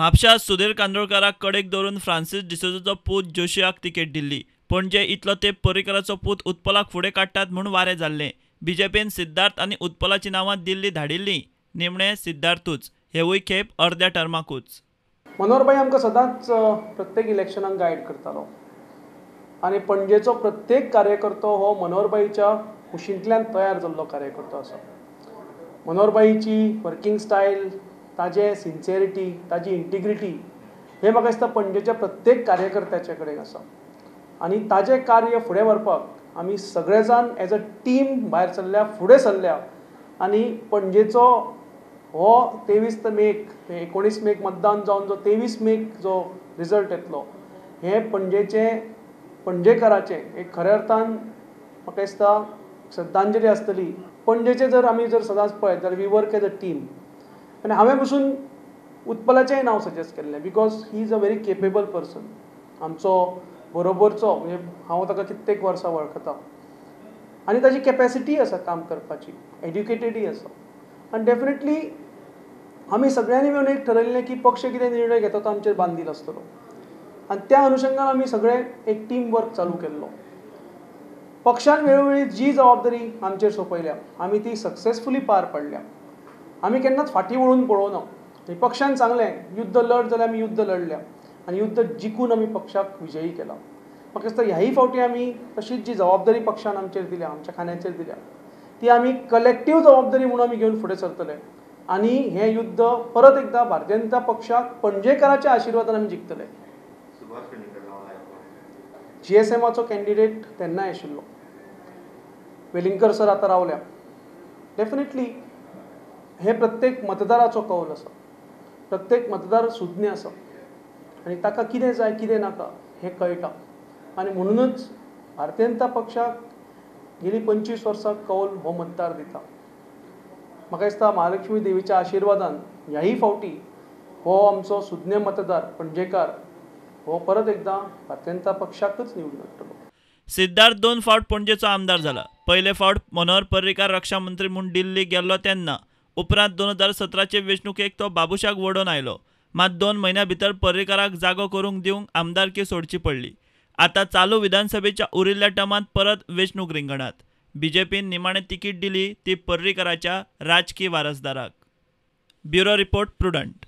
म्हापश्यां सुधीर कांदोळकाराक कडेक दवरून फ्रांसीस डिसोझाचो पूत जोशियाक तिकेट दिल्ली. पणजे इतलो तेंप पर्रीकाराचो पूत उत्पलाक फुडें काडटात म्हूण वारें जाल्लें. बीजेपीन सिद्धार्थ आनी उत्पलाचीं नांवां दिल्ली धाडिल्लीं. निमणें सिद्धार्थूच. हेवूय खेप अर्द्या टर्माकूच. मनोहरभाई आमकां सदांच प्रत्येक इलेक्शनाक गायड करतालो आनी पणजेचो प्रत्येक कार्यकर्तो हो मनोहरभाईच्या कुशींतल्यान तयार जाल्लो कार्यकर्तो आसा. मनोहरभाईची वर्किंग स्टायल, ताजे सिन्सियरिटी, ताजी इंटिग्रिटी हे म्हाका दिसता पणजेच्या प्रत्येक कार्यकर्त्याचे कडेन आसा आनी ताजें कार्य फुडें व्हरपाक आमी सगळे जाण एज अ टीम भायर सरल्या, फुडें सरल्या आनी पणजेचो हो 23 मेक 19 मेक मतदान जावन जो 23 मेक जो रिजल्ट येतलो हें पणजेचें पणजेकाराचें एक खऱ्या अर्थान म्हाका दिसता श्रद्धांजली आसतली. पणजेचें जर आमी जर सदांच पळयत जाल्यार we work as a team आनी हांवें पसून उत्पलाचेंय नांव सजेस्ट केल्लें because he is a very capable person. आमचो बरोबरचो म्हणजे हांव ताका कित्येक वर्सां वळखता आनी ताजी कॅपेसिटीय आसा काम करपाची, एड्युकेटेडय आसा आनी डेफिनेटली आमी सगळ्यांनी मेळून एक ठरयल्लें की पक्ष कितें निर्णय घेता तो आमचेर बांदील आसतलो आनी त्या अनुशंगान आमी सगळे एक टीम वर्क चालू केल्लो. पक्षान वेळोवेळी जी जबाबदारी आमचेर सोंपयल्या आमी ती सक्सेसफुली पार पाडल्या. आमी केन्नाच फाटीं वळून पळोवना. पक्षान सांगलें युद्ध लढ जाल्यार आमी युद्ध लढल्या आनी युद्ध जिखून आमी पक्षाक विजयी केला. म्हाका दिसता ह्याय फावटी आमी तशीच जी जबाबदारी पक्षान आमचेर दिल्या, आमच्या खांद्याचेर दिल्या, ती आमी कलेक्टीव जबाबदारी म्हणून आमी घेवन फुडें सरतले आनी हें युद्ध परत एकदां भारतीय जनता पक्षाक पणजेकाराच्या आशिर्वादान आमी जिखतले. जीएसएमाचो कॅन्डिडेट तेन्नाय आशिल्लो वेलिंगकर सर, आतां रावल्या. डेफिनेटली हे प्रत्येक मतदाराचो कौल आसा, प्रत्येक मतदार सुज्ञ आसा आनी ताका कितें जाय कितें नाका हें कळटा आनी म्हणूनच भारतीय जनता पक्षाक गेली 25 वर्सां कौल हो मतदार दिता. म्हाका दिसता महालक्ष्मी देवीच्या आशिर्वादान ह्याय फावटी हो आमचो सुज्ञ मतदार पणजेकार हो परत एकदां भारतीय जनता पक्षाकच निवडून हाडटलो. सिद्धार्थ 2 फावट पणजेचो आमदार जाला. पयले फावट मनोहर पर्रीकार रक्षा मंत्री म्हूण दिल्ली गेल्लो तेन्ना, उपरांत 2017चे वेंचणुकेक तो बाबुशाक वडोवन आयलो. मात 2 म्हयन्या भितर पर्रीकाराक जागो करूंक दिवंक आमदारकी सोडची पडली. आतां चालू विधानसभेच्या उरिल्ल्या टर्मांत परत वेंचणूक रिंगणात. बीजेपीन निमाणें तिकीट दिली ती पर्रीकाराच्या राजकी वारसदाराक. Bureau report, Prudent.